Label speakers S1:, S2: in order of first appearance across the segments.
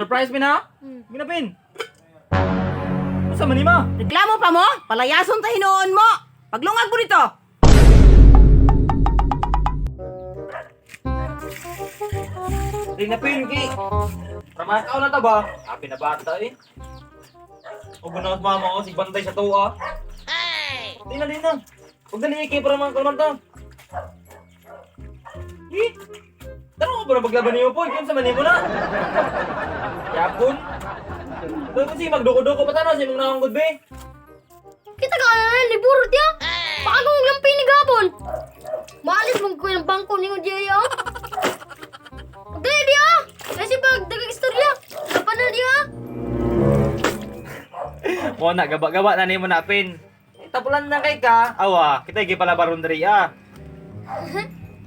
S1: Surprise me na? Ginapin. Unsa man nima?
S2: Reklamo pa mo? Palayason ta hinuon mo. Paglungag mo dito.
S1: Rinapin ki. Ramakaw na ta ba? Abi na bata eh. O gunaw mama ko si bantay sa tuwa. Ay! Di na, di na. Huwag dali kay para mga kalmanta. Eh? Tanong ko ba na paglaban niyo po? Kung sa manimo na. Yapon. Doon kasi magduko-duko pa tanaw sa imong naong be.
S3: Kita ka na liburo tiya. Baka kung lampi ni gabon. Maalis mong kuya ng bangko ningo diya ya. Pagdali diya. Kasi pag dagag istorya. Kapan na diya.
S1: Mo na gaba-gaba na nimo na pin. Tapulan na kay ka. Awa, kita gi pala baron diri ah.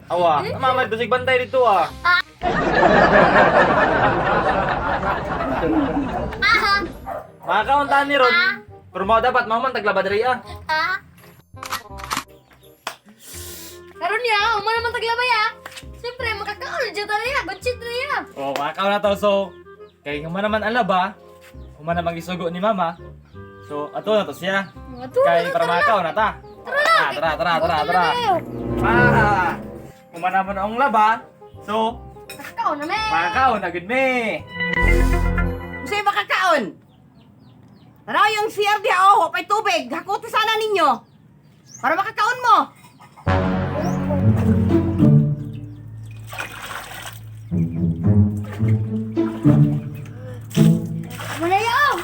S1: Awa, mama dusig bantay dito ah.
S3: Aha.
S1: Makakauntahan ni Ron. Pero mo dapat mao man taglaba diri ah.
S3: Ah. Karon niya, uma naman taglabay ah. Siyempre, makakaon dyan tayo niya. Gunchit na niya.
S1: Oh, makakaon na to so kay human naman ang laba, human naman gisugo ni mama. So ato na to siya.
S3: Mga turo
S1: Kay
S3: na,
S1: para
S3: tara na.
S1: makakaon na ta.
S3: Tara na.
S1: Ah, tara tara tara
S3: Gutom na
S1: tara.
S3: kayo.
S1: Para human naman ang laba. So,
S3: Nakakaon na me.
S1: makakaon na gud me.
S2: Unsay makakaon? Tanaw yung CR diha oh, wapay tubig. Hakuti sana ninyo. Para makakaon mo.
S3: Wala ya oh.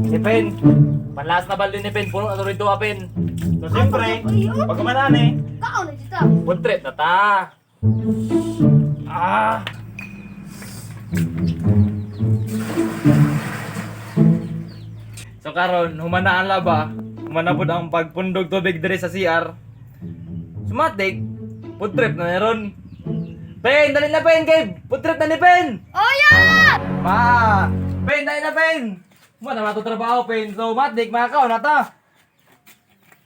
S1: Ni Pen, panlas na balde ni Pen, puno na to rito ah, Pen. So siyempre, pag humanaan eh,
S3: Kaon na dito.
S1: food trip na ta. Ah. So karon humana ang laba, humana pud ang pagpundog tubig diri sa CR. Sumatik, food trip na meron. Pen, dali na Pen, kay food trip na ni Pen.
S3: Oh yeah!
S1: Ma, Pen, dali na Pen. Humana na to trabaho Pen. So matik, makakaon na ta.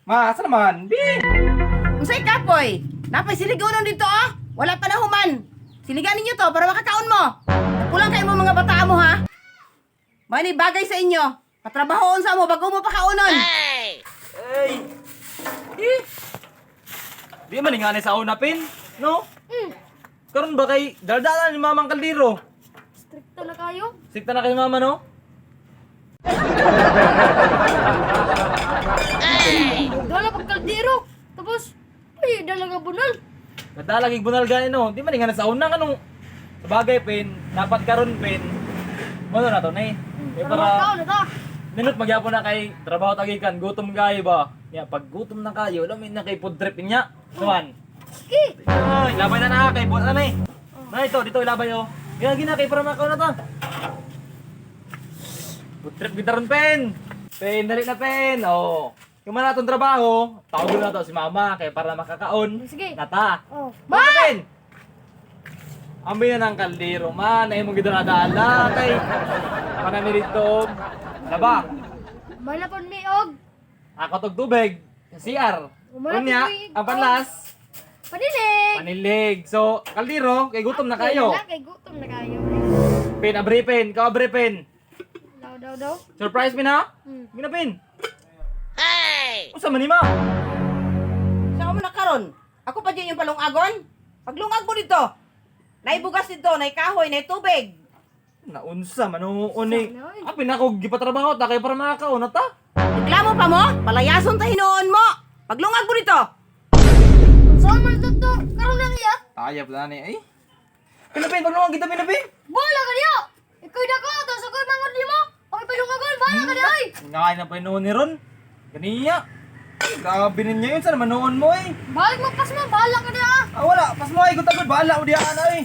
S1: Ma, asa naman? Bi!
S2: Unsay kapoy? Napay siligonon dito oh. Wala pa na human. Siligan ninyo to para makakaon mo. Kulang kayo mo mga bata mo ha. Mani bagay sa inyo. Patrabahoon sa mo bago mo pakaonon.
S1: Ay! Eh! Di man nga ni sa una, Pin. No? Karon ba kay daldala ni Mamang Kaldero?
S3: Stricto na kayo.
S1: Sikta na kay Mama, no?
S3: Dala pag kaldero. Tapos, ay, dala nga bunal.
S1: Nadala kay bunal gani no. Di man nga sa una kanong sa bagay, Pin. Dapat karon, Pin. Mo na to ni. Eh,
S3: Para
S1: para
S3: makaon na ta.
S1: minute magyapon na kay trabaho tagikan, gutom kayo ba? Ya, pag gutom na kayo, lamin na kay food trip niya. Tuan.
S3: Sige.
S1: Ay, labay na na kay buwan na eh. Na ito, dito ilabay oh. Gina gina kay para makaon na ta. Food trip kita ron, Pen. Pen, dali na Pen. Oh. Yung man natong trabaho, tawag na to si Mama kay para makakaon.
S3: Sige.
S1: Nata.
S3: Oh.
S1: Ma! Pen! Ambi na ng kaldero, man. Ay mong gidala-dala kay panami dito. Laba.
S3: Malapon mi og
S1: Ako tog tubig. CR.
S3: Wala
S1: Unya,
S3: tubig.
S1: ang panlas,
S3: panilig.
S1: panilig. So, kaldero, kay gutom na kayo.
S3: Wala, kay gutom na kayo.
S1: Pin, abre pin, ikaw abre pin.
S3: Daw daw daw.
S1: Surprise me na? Gina pin. Hey! Unsa man nima?
S2: Sa mo na karon? Ako pa dyan yung palungagon? Paglungag mo dito. Naibugas dito, naikahoy, naitubig.
S1: Naunsa man oo ni.
S3: Sana, oy.
S1: Apin ako gipatrabaho ta kay para makakaon na ta.
S2: Reklamo pa mo? Palayason ta hinuon mo. Paglungag mo dito.
S3: Saan man to to? Karon lang iya.
S1: Tayap na ni ay. Pinapin, paglungag kita pinapin.
S3: Bola ka niya. Ikaw dako tapos ako mangod nimo. Ako palungagon, bala ka niya oy.
S1: Ngain na pa noon ni Ron. Ganiya. Ay, grabe ninyo yun. Sana manoon mo eh.
S3: Balik mo pas mo, bahala ka niya.
S1: Ah, wala. Pas mo ay. Gutagod. Bahala ko diyan ay.